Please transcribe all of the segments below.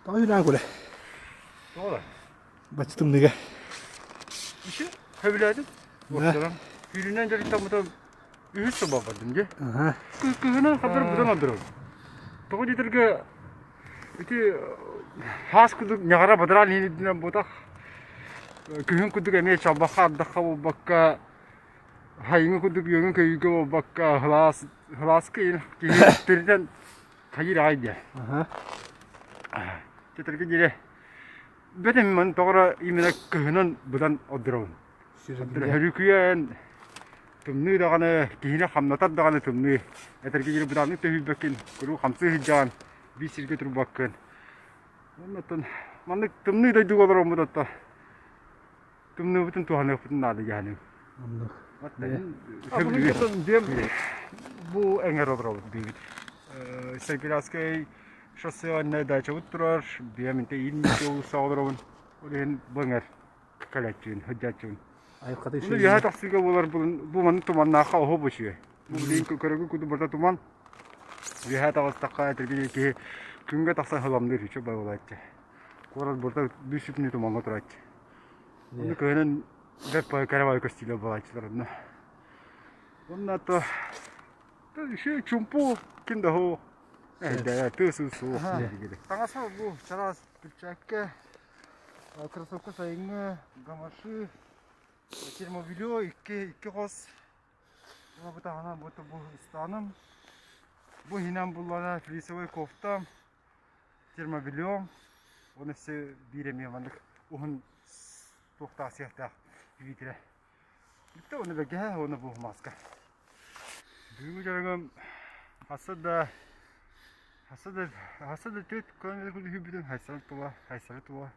Тоҕо үрэҕэ күлэ? Тоҕо? Бачча тымныыга. Иши сөбүлээтим. Уоттаран. Күүрүнэн дьарыктаммытым үһүс сыл бардым дии. Кыһынан хабдар быдан алдырабын. Тоҕо диэтэргэ ити хаас курдук ньаҕара бадараан иһинэн буотах күһүн курдук эмиэ чалбахха ардахха буолбакка хайыҥы курдук үөҥү көйүүгэ буолбакка сылаас сылааска киһи төрүтэн хайыыр аҕай диэ. Тэтэргэ диэри бэтим ман тоҕо именно кыһынын быдан оддуробун. Хөрүкүйэн тымныы даҕаны киһини хамнатар даҕаны тымныы. Этэргэ диэри быдааннык төһүйбэккин, куруук хамсыы сылдьаҕын, биир сиргэ турбаккын. Оннуттан маннык тымныы дойдуга олороммут отто тымныыбытын туһаныахпытын наада дьаһаным. Оннук. Сөбүлүүр. Бу эҥэр олоробут диибит. Сергеевскай шоссеоннай дачабыт турар, биэм инте иин уулусса олоробун. Ол иһин бу эҥэр кэлээччибин, сылдьааччыбын. Айылҕата Ону үөһэ тахсыыга буолар бу маннык туманнаахха оһо бу үчүгэй. Бу билигин көрөгүн курдук барыта туман. Үөһэ таҕыстахха этэргэ киһи күҥҥэ тахсан хыламныыр үчүгэй буолааччы. Куорат барыта бүс-бүтүннүү тумаҥҥа турааччы. Ону кыһынын бэрт кэрэ баҕайы көстүүлэр буолааччылар онно. Уонна то үчүгэй чумпу ким да суох эһэйдэрэ тыас-уус суох Таҥаса бу чараас перчатка, кроссовка сайыҥҥы, гамаши, термобелье икки икки хос. Бу таһынан бу бу ыстааным. Бу иһинэн буллана флисовый кофта, термобельем. Уонна өссө биир эмиэ маннык уһун туохтаах сиэхтээх витрэ. Бүттэ уонна бэргэһэ уонна бу маска. Бүгүҥҥү дьарыгым хасса да хасса да хасса да түөрт километр курдук сүүрбүтүм хайсары тула хайсары тула.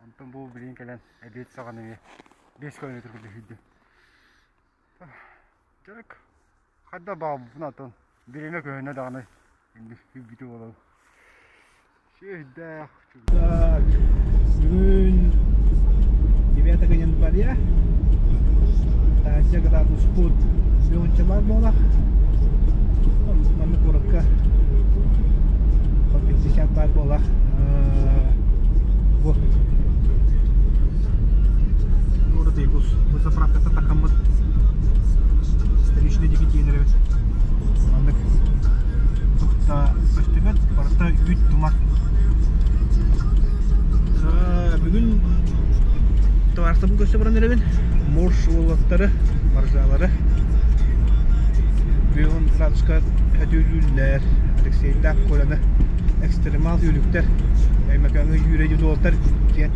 Онтон бу билигин кэлэн эбиэт саҕана эмиэ 5 километр курдук сүүрдүм. Дьарык хайдах баҕарбыппын атын бириэмэ көһүннэ даҕаны инник сүүрбүтэ буолабын. Сүөһүдээх Так, бүгүн 9 января. Таһырдьа градуспут уонча баар буолар. Манна куоракка 50 баар буолар. Бу город Якутск. Бу заправката тахаммыт столичный диэки тиийэн эрэбит. Маннык туохта көстүбэт, барыта үүт тумар. Бүгүн табаарыстарбын көрсө баран эрэбин. Морж уолаттары, моржалары. Бүгүн градуска өтүүлүүллэр. Алексейдаах Коляны экстремал сүүрүктэр Өймөкөөҥҥө үүрэ диэбит уолаттар диэн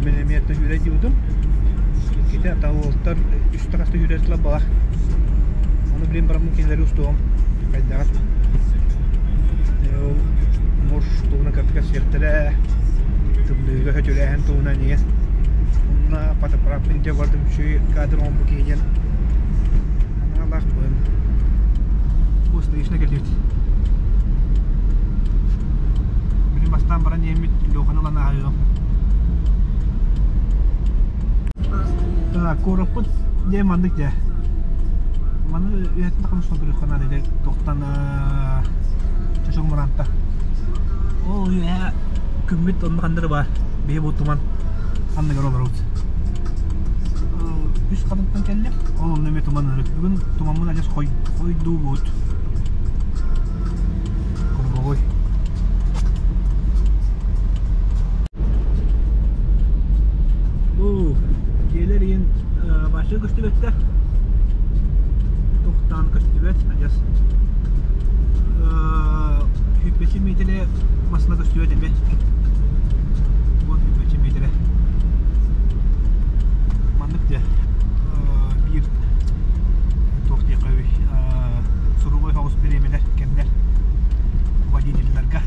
мин эмиэ үүрэ диэбитим. Иккитэ ата уолаттар үстэ хаста үүрэр тыла баҕар. Ону билин бараммын кинилэри устуом хайдаҕын. Ол муж туһунан кырдык кэпсиэхтэрэ, тымныыга сөтүөлээһин туһунан ийэ. Онно фотоаппарааппын илдьэ бардым үчүгэй кадр оҥорбут киһи диэн санаалаахпын. Бу столичный кэлбит. Билин бастаан баран иэммит Леханы ылан ааһыаҕым. Так, куораппыт дьэ маннык дьэ. Маны үөһэттэн тахсан устан көрүөххэ наада ити туохтан чочур мураанта. Ол үөһэ күммүт онно ханна эрэ баар. Биһи бу туман анныгар олоробут. Үс хатыҥтан кэллим. Ол онно эмиэ туман ырыт. Бүгүн тумаммын адьас хойдуубут. Круговой. Бу дьиэлэр иһин бааччы көстүбэттэр. Туохтаан көстүбэт, адьас сүүрбэччэ миэтэрэ массыына көстүбэт эмиэ. Уон сүүрбэччэ миэтэрэ. Маннык дьэ биир туох диэххэ үһүй суругу соҕус бириэмэлэр кэмнэр водителларга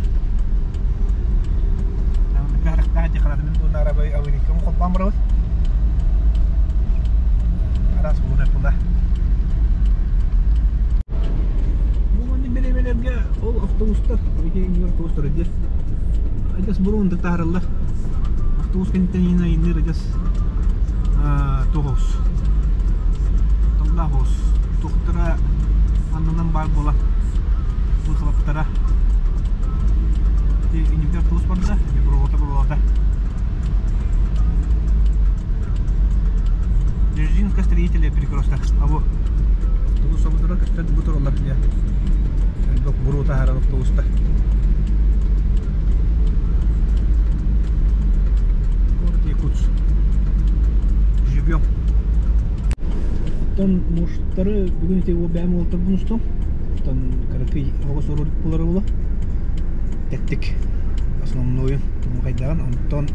Харахтаах дии харатымын туһунан арабай аварийкам холбоон барабыт. Араас булуна була. Бу маннык бириэмэлэргэ ол автобустар, ити иннигэр автобустар адьас адьас буруун таһаараллар. Автобус кэнниттэн иһин айанныыр адьас туох оҕус таллаах оҕус туохтара аннынан баар буолан выхлоптара ити иннигэр автобус барда. Строители перекресток. А бу автобус обутура көстөн бу тураллар дия. Элбэх буруо таһаарар автобустар. Город Якутск. Живем. Оттон муштары бүгүн ити бэйэм уолтарбын устум. Оттон кыракый оҕус ролик буолара буолуо. Тэттик основнойун тумухайдаҕын. Онтон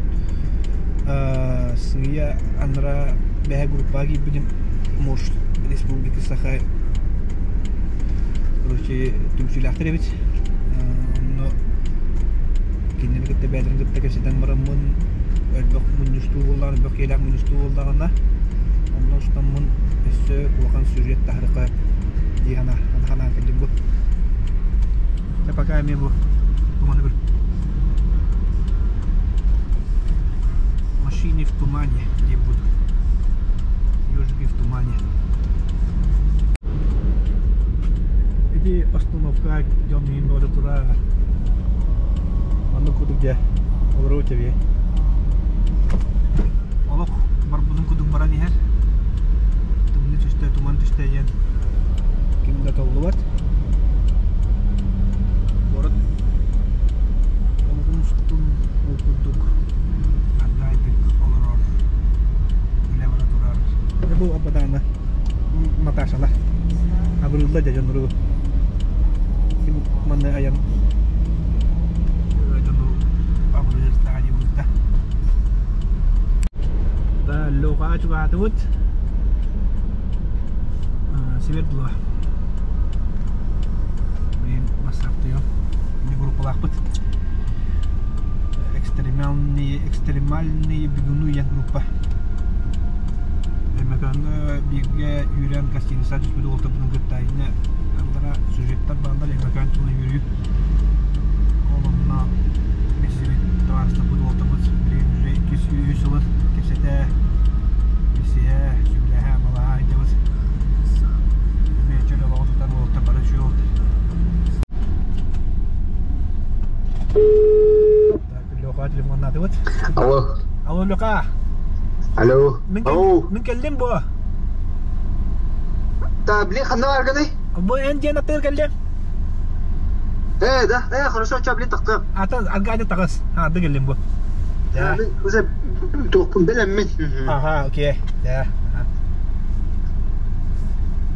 сыыйа анараа бэһэ группаҕа киирбитим Муж Республики Саха короче түмсүүлээхтэр эбит. Онно кинилэри кытта бэйэлэрин кытта кэпсэтэн бараммын элбэх мунньустуу буоллаҕына, элбэх киһилээх мунньустуу буоллаҕына, онно устаммын өссө улахан сюжет таһарыка дии санаан кэллим бу. Дьэ пока эмиэ бу туманы көр. Машины в тумане диэн бу. Ежики в тумане. Ити остановка дьон иһин бөҕөтө турар. Оннук курдук дьэ олоруу тэбиэ. Олох барбытын курдук баран иһэр. Тымныы түстэ, туман түстэ диэн ким да толлубат. Куорат олоҕун устун ол курдук ардаайдык олорор, үлэ бара турар. Дьэ бу Абадаана Наташалар абырыыллар дьэ дьоннору ким манна айан дьону абырыыр таһа диэбитэ. Да, Лёха чугаатыбыт. Свердлова. Блин, бассаптыйым. Не группалаахпыт. Экстремальные, экстремальные бегуны диэн группа. Өймөкөөҥҥө бииргэ үүрэн гостиница түспүт уолтарбытын кытта иннэ аллара сюжеттар бааллар Өймөкөөн тула үүрүү. Ол онно билсибит табаарыстарбыт уолтарбыт билигин уже иккис үһүс сылын кэпсэтэ, билсиһэ, сүбэлэһэ, амалаһа сылдьабыт. Эмиэ чөл олоҕу тутар уолтар бары үчүгэй уолтар. Так, Леха телефоннаатыбыт. Алло. Алло, Леха. Алло. Мин, Ау. мин кэллим бу. Да, блин, ханна бааргыный? Бу эн диэн аттыгар кэллим. Э, да, э, хорошо, ча, блин, тахтым. Ата аргаайда таҕыс. Арды кэллим бу. Да. Мин уже туохпун бэлэммин. Ага, окей. Да.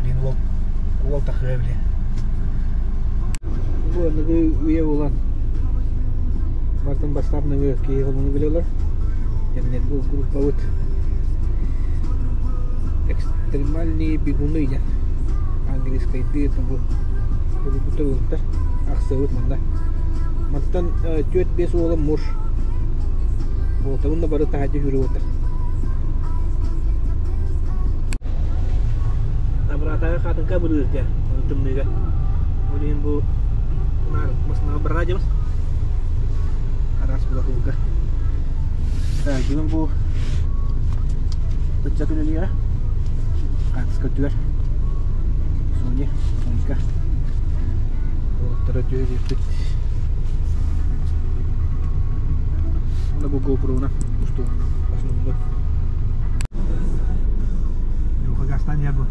Блин, уол уол тахыа, блин. Бу аныгы үйэ буолан бартан бастаап нөҥүө киһи холону билэлэр. Дьэннэр бу группабыт экстремальные бегуны диэн английскайдыы бу суруйбуттар уолаттар ахсыбыт манна. Мантан 4-5 уола муж уолаттарын да бары таһырдьа сүүрэ уолаттар. Абыраатааҕы хаатыҥка бырыыр дьэ тымныыга. Ол иһин бу наар масынаҕа бараа дьабыс. Араас булатылга. Так, бүгүн бу ыччат үлэлиэҕэ. Хаартыска өттүгэр Соня, Сонька. Уолаттара түһэ Уонна бу GoPro-на устуу основной. Леха газтан иһэр бу.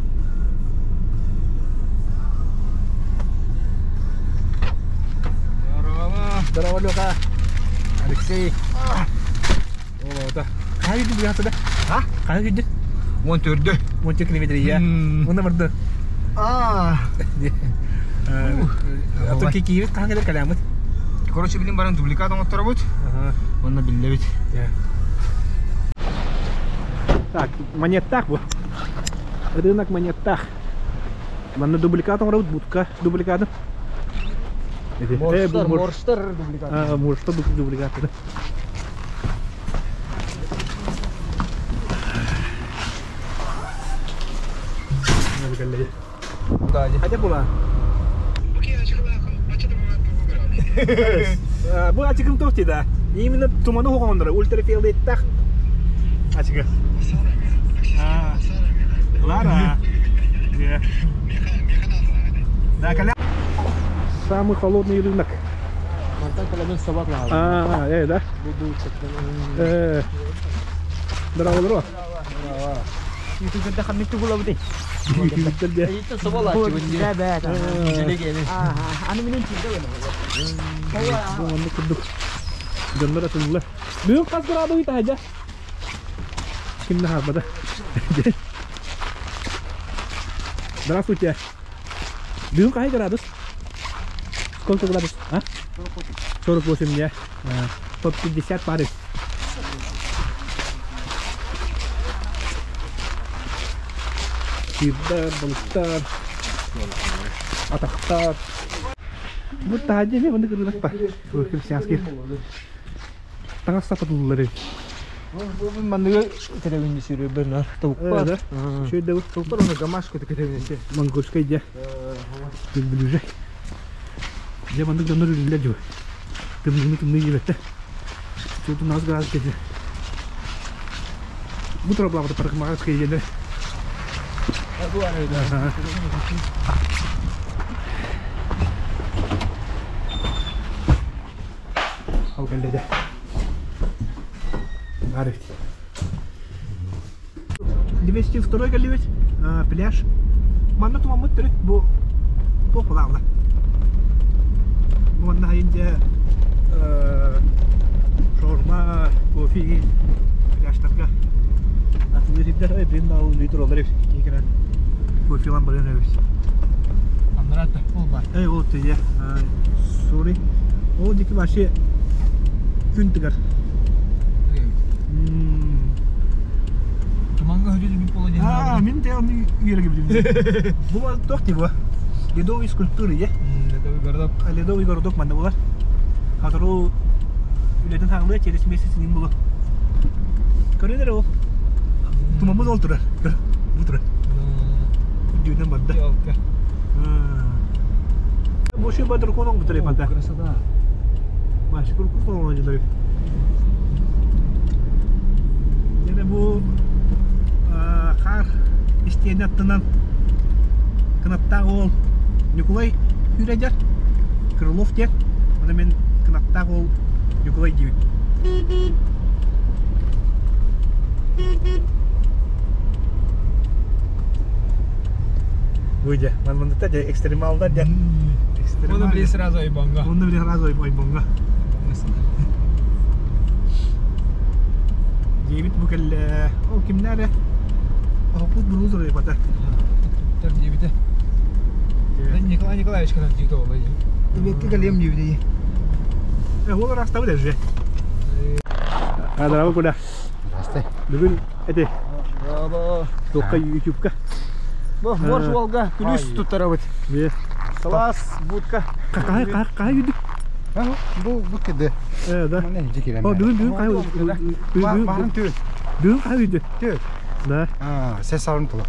Здорово. Здорово, Леха. Алексей. Олота. Хаһан киирдин бу да? А? Хаһан киирдин? Уон төрдө. 14 километр иә. Уонна барды. А. А то киирбит хаһан кэлэр кэлээммит. Короче, билин баран дубликат оҥотторобут. Онно биллэбит. Так, монеттаах бу. Рынок монеттаах. Манна дубликат оҥоробут, будка дубликаты. Морстар, морстар дубликат. А, морстар дубликаты. Хотя була. Бу ачыгым туох да. Именно туманы хоҕондора ультрафиолеттах ачыгы. Лара. Да, коля. Самый холодный рынок. А, да? Здорово, здорово. Ютуберда ханнык тугулабытый? Ютубер де. Эйиттен соболааччыбын дии. Бэ бэ. Дьилигени. Аны минин тиийдэ гына. Бу маннык курдук дьоннор атыллар. Бүгүн хас градус таһдьа? Ким да хаалбата. Здравствуйте. Бүгүн хаһай градус? Сколько градус? А? 48 не. Под 50 пары. Сирдар, балыктар, атахтар. Бу таһдьа эмиэ маннык ырыынак бар. Христианский. Таҥас сапатыллар эбит. Бу манныгы кэтэбин сүрүбэр нар Э, тавукпар. да? Үчүгэй да бу. Тавукпар оны гамашка кэтэбин Монгольскай дьэ. Ближе. Дьэ маннык дьоннор үлэлэр дьэ. Тымныыны тымныы диэбэттэр. Чуутун аас гаас кэти. Бу тураблаабыта парикмахерскай диэннэр. Ол кэллэ дьэ. Баар эбит. 202 кэллибит. Пляж. Манна тумаммыт төрүт бу туох булаалла. Бу манна хайын дьэ шаурма, кофе пляжтарга атылыр сирдэр ой блин да ол литр олар эбит. Киһи кофе ылан барыан эбит. Аннарата ол бар. Эй, ол тиийэ. Sorry. Ол дики вообще күн тыгар. Туманга хүрүлү буола диэн. А, мин те оны үйрәгә билим. Бу туох ти бу? Ледовый скульптуры, е? Ледовый городок. Ледовый городок манна булар. Хатору үлэтин хаалыа через месяц ним булу. Көрөнөр ол. Тумаммыт ол турар. Бу турар. Дүүнэн барда. Бу ши батыр конон бутыр пата. Красота. Маш кур конон жылар. Дене бу хаар истиэнэ аттынан кынаттаах уол Ньукулай Хүрэдьэр Крылов диэн. Оны мин кынаттаах уол Ньукулай диибин. Выйдя, манмандыта дьэ экстремалдар дьэ. Оны били сразу ойбоҥҥо. Оны били сразу ойбоҥҥо. Диэбит бу кэллэ. Ол кимнээр Оһоппут буруу туруйбата. Туттар диэбитэ. Николай Николаевич кэнэн диэбитэ буолла дии. Эбиэккэ кэлиэм диэбитэ. Ол ыраастабыт эрже. Здорово, Коля. Здравствуй. Бүгүн эти Браво. туохха ютубка. Бу морж уолга күлүүс туттарабыт. Бе. Сылаас будка. Хаһай хаһай юдүк. Бу бу кеде. Э, да. Маны жикирем. О, бүгүн бүгүн хаһай Махын бүгүн түр. бүгүн хаһай юдүк. Түр. Да. А, сесарын тула.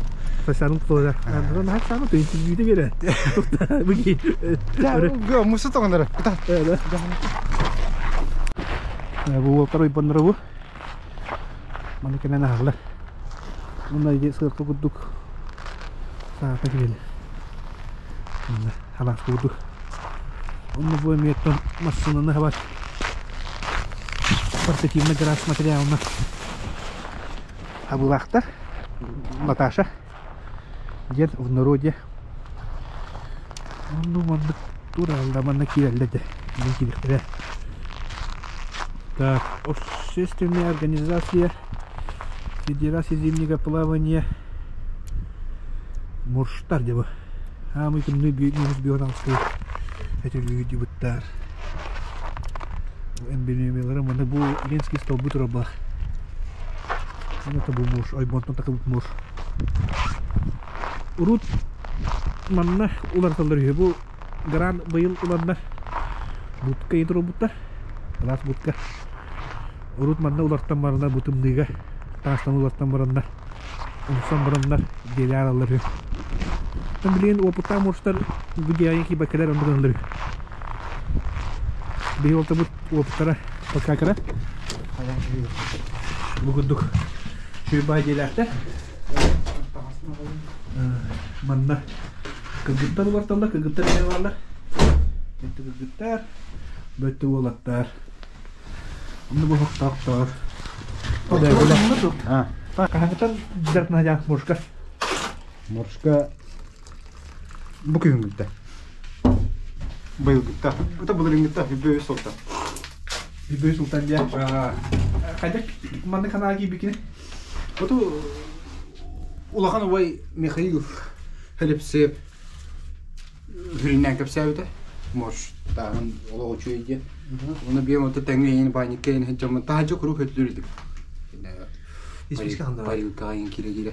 Сасарын тула. Анда наһаа саҥа туйун тиийбитэ бере. Тукта буги. Гө, мусы тоғындары. Кута. Э, да. Бу уолтар ойбонноро бу. Маны кэнэн аһаллар. Мунна иди сыырка курдук саата киһили. Манна халаас курдук. Онно бу эмиэттэн массыынаны хабар портативный гараж материалына хабылаахтар. Наташа диэн в народе. Онну маннык тууралла манна киирэллэр дэ. Мин киириэхтэрэ. Так, общественная организация Федерация зимнего плавания Мурштар деп. Аамый тымныы минус бионалскай этилүүдүбуттар. Эмбилемелары маны бу Ленский столбу турабах. Это бу муж, ойбонтон такыбыт муж. Урут манна уларыталлар үһү. Бу гран быйыл уланнар. Будка итробуттар. Ылаас будка. Урут манна улартан бараннар бу тымныыга таастан улартан бараннар. Умсан бараннар диэлээр аллар үһү. Там билигин уопуттаах морстар бу диэҕин киирбэккэлэр оннук гыналлар үһү. Биһи уолтабыт уопуттара пока кыра. Бу курдук сүрбай дьиэлээхтэр. Манна кыргыттар уларталлар, кыргыттар эмиэ бааллар. Бөттө кыргыттар, бөттө уолаттар. Онно бу хохтоохтор. Хаһаҥҥыттан дьарыктана моржка? Моржка бу күһүҥҥүттэ. Быйылгытта. Это былырыыҥҥытта үбү сылтан. Үбү сылтан диэн. Хайдах маннык санаа киирбиккиний? Оту улахан убай Михаил Хлебцев Үрүннээн кэпсээбитэ. Морж тааһын олох үчүгэй диэн. Уонна биэм ото тэҥҥэ иһин баанньыкка иһин сылдьаммын таһырдьа куруук хөтлүүр этим. Парилкаҕа иһин киирэ-киирэ.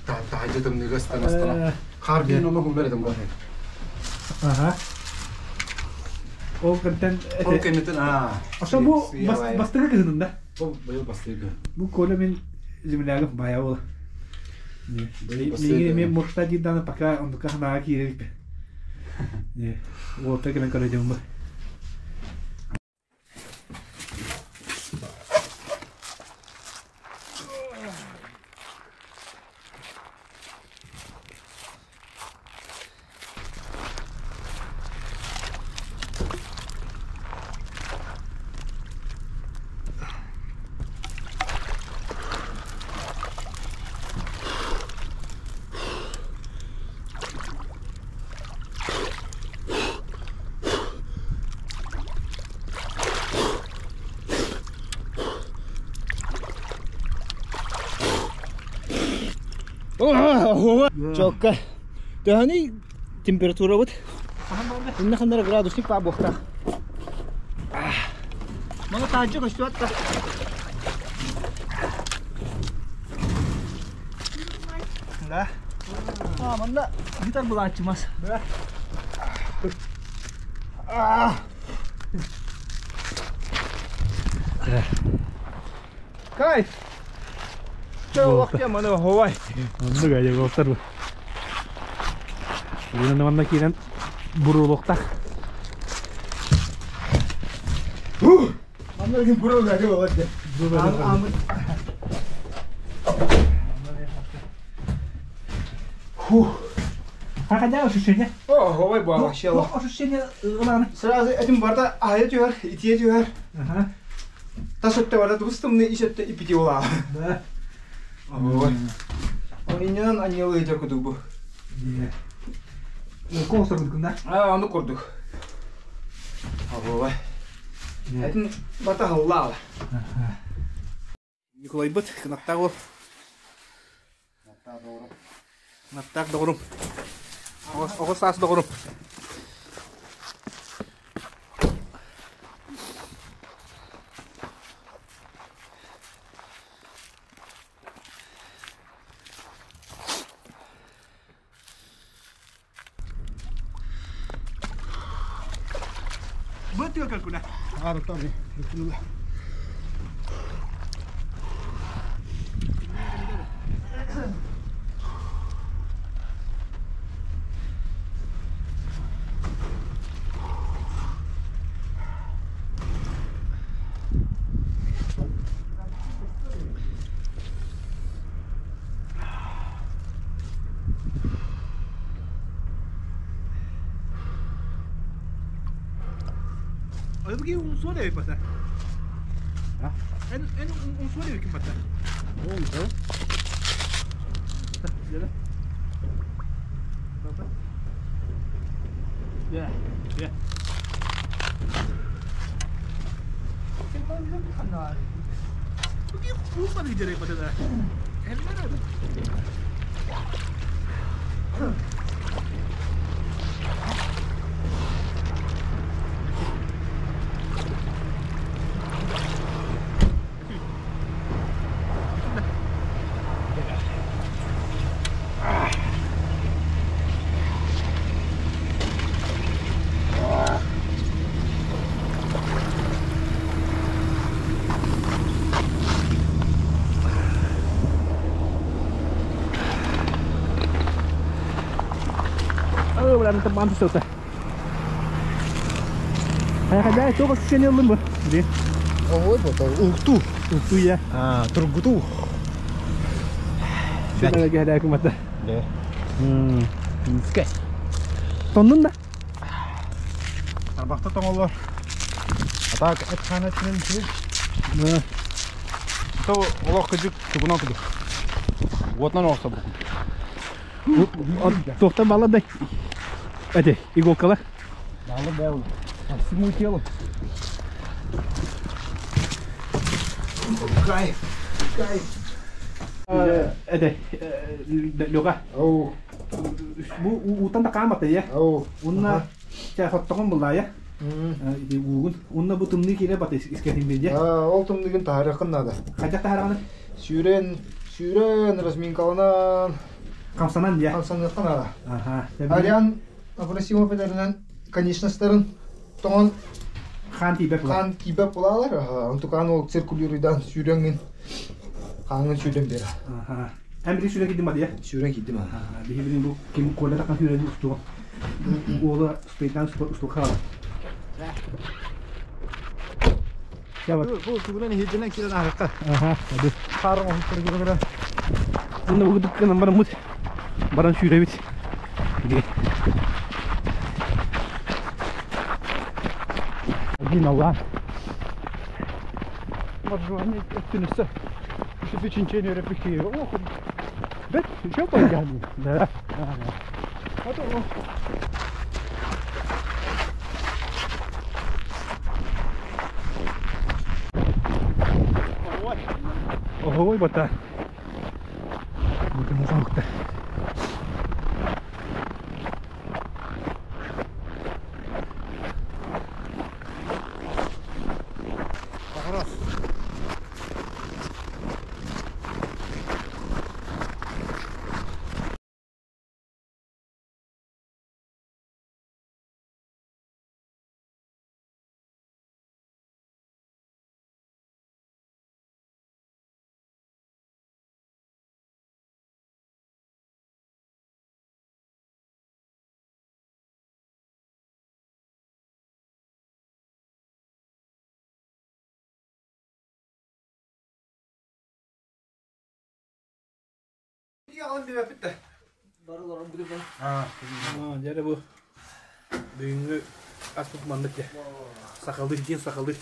Таһырдьа тымныыга ыстана-ыстана. Хаар диэн олох умнар этим бу. Аха. Ол кэнтэн Ол кэнниттэн аа. Ошо бу бастакы кыһынын да? Бу быйыл бастакы кыһын. Бу Коля мин землягым баайа буола. Миигин эмиэ мурта диир даҕаны пока оннукка санааҕа киирэ иликпин. Уолта кэлэн көрөдьөм бу. Чокка. Төһөнүй температурабыт? Инна ханнара градусник баа буохтаах. Маны таһырдьа көстүбэт да. Да. А, манна гитар булааччы мас. Да. Кайф! Чэ, маны ховай. Оннук айа буолтар бу. Уонна манна киирэн буруолуохтаах. Манна ким буруолуохтаах буолар дии. Фух. А хотя ощущение? О, ховай буа вообще. Ощущение ылааны. Сразу этим барда аһайа түһэр, итие түһэр. Ага. Тас өттө барда тубус тымныы, ис өттө ипити улаа. Да. Ой. Иннинэн анньылыы дьэ кудук бу. Кол сорбут да? А, ону курдук. Ой. Этин бата халлаала. Николайбыт кынаттаах уол. Кынаттаах доҕорум. Оҕо саас доҕорум. Быт калкуна. Öbürü unsur evi pata. En en unsur evi kim pata? Oldu. Yeah. Yeah. Баан түсөтө. Хайа тоҕо ощущение ыллым бу? Диэн. Ой, бу укту. Укту я. А, тургуту. Шүтәгә кәһәдә кымата. Да. Мискә. Тоннун да? Тарбахта тоҥоллор. А так эт хаана түнэн үчүгэй. Ото олох кыдьык тугунан кыдык. Уотунан оҥостобукум. Туохтан балла да эти иголкалар. Балла бэйэ По всему телу. Кайф, кайф. Это Лёха. Бу уутан да хаамата я. Уонна чэ хоттоҕун буллаайа. Ити уугун. Уонна бу тымныы киирэ бат искэтин билдьэ. Ол тымныгын таһаарыаххын наада. Хайдах таһаараҕыный? Сүүрэн, сүүрэн, разминкаланан. Хамсанан дьэ. Хамсаныахха наада. Аха. Ариан Абрасимов этэринэн конечностарын тоҥон хаан тиийбэт буолар. Хаан тиийбэт буолалар. Онтукаан ол циркулируйдан сүүрэҥҥин хааҥҥын сүүрэн биэрэ. Аха. Эн били сүүрэн киирдим бадыйа? Сүүрэн киирдим. Биһи билин бу ким Коля тахан сүүрэн устуо. Уола спейтан устуо хаалар. Бу тугунан иһирдьэнэн киирэн ааһыкка. Аха, ады. Хаар оҥоһуктары көрө-көрө. Уонна угудук гынан бараммыт баран сүүрэбит. Иди. Один Аллах. Маржуани өттүн өссө үчүгэй чинчиэн үөрэппит Ох, бэт үчүгэй пойдяни. Да. А то Ой, бата. Бутын Дьэ бу бүгүҥҥү аспыт маннык дьэ. Сахалыы диэн сахалыы.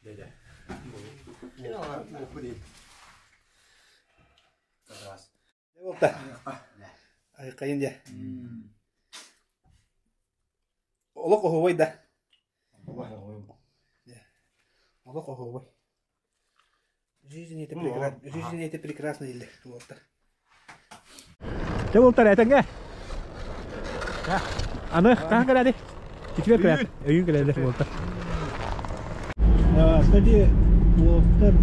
Дьэ Буолта. Айқайын дьэ. Олох оһуобай да. Олох оһуобай. Жизнь это прекрасно. Жизнь это прекрасно дииллэр уолаттар. Дьэ уолтар этэҥҥэ. Аны хаһан кэлээди? Четверг кэлээт. Өйүүн кэлээллэр уолаттар. Кстати, уолаттар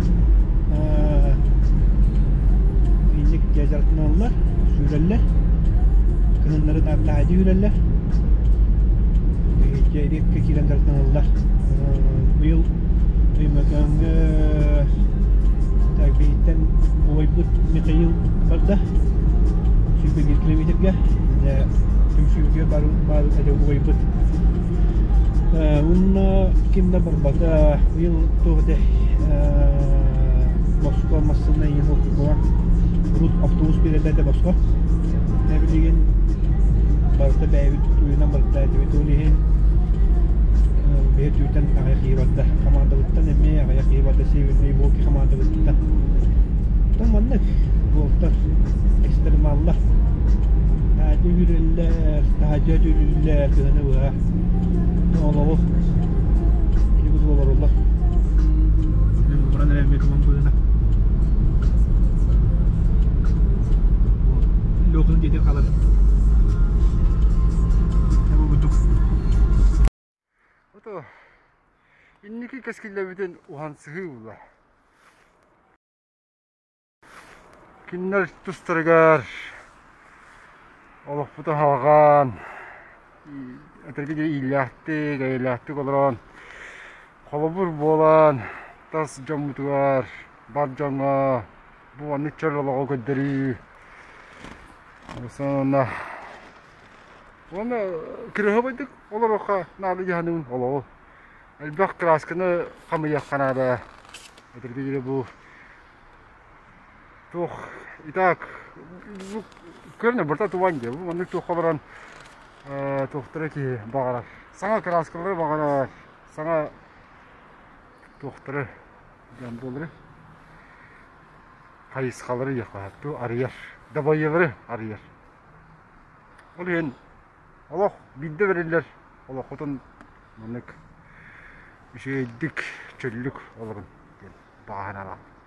инник дьарыктаналлар, сүүрэллэр. Кыһыннары таһаадьы үүрэллэр. Редко киирэн дьарыктаналлар. Быйыл Өймөкөөҥҥө так биһиттэн убайбыт Михаил барда. 101 километрга. Дьэ түмсүүгэ бар бар этэ убайбыт. Уонна ким да барбата. Быйыл туох этэ босхо массыына иһин урут автобус биэрэллэр этэ босхо. Дьэ билигин барыта бэйэбит уйунан барыта этибит. Ол иһин бэйэ түүтэн аҕыйах киһи барда. Хамаандабыттан эмиэ аҕыйах киһи барда. Северный Волки хамаандабыттан. Оттон маннык уолтар экстремаллар. Таһырдьа үүрэллэр, таһырдьа түүрүллэр, кыһыны быһа. Олоҕу ити курдук олороллор. Туран эрэ эмиэ туман быһыына. Лёханы диэтин халар. Бу Ото инники кэскиллэбитин уһансыһыы була. Кинилэр тустарыгар олохпутун халҕаан, этэргэ диэри ииллээхтик, эйэлээхтик олорон, холобур буолан, тас дьоммутугар, бар дьоҥҥо бу маннык чөл олоҕу көрдөрүү уонна уонна кыраһыабайдык олоруохха наада дии саныыбын олоҕу. Элбэх кыраасканы хамыйыахха наада. Этэргэ диэри бу туох итак бу көрүнэ барыта тубан дии. Бу маннык туохха баран туохтара киһи баҕарар. Саҥа кырааскалары баҕарар, саҥа туохтары. Диэн буолары хайысхалары диэххэ арыйар, дабайыылары арыйар. Ол иһин олох биирдэ бэриллэр олоххутун маннык үчүгэйдик, чөллүк олорун диэн баҕа санаалаахпын.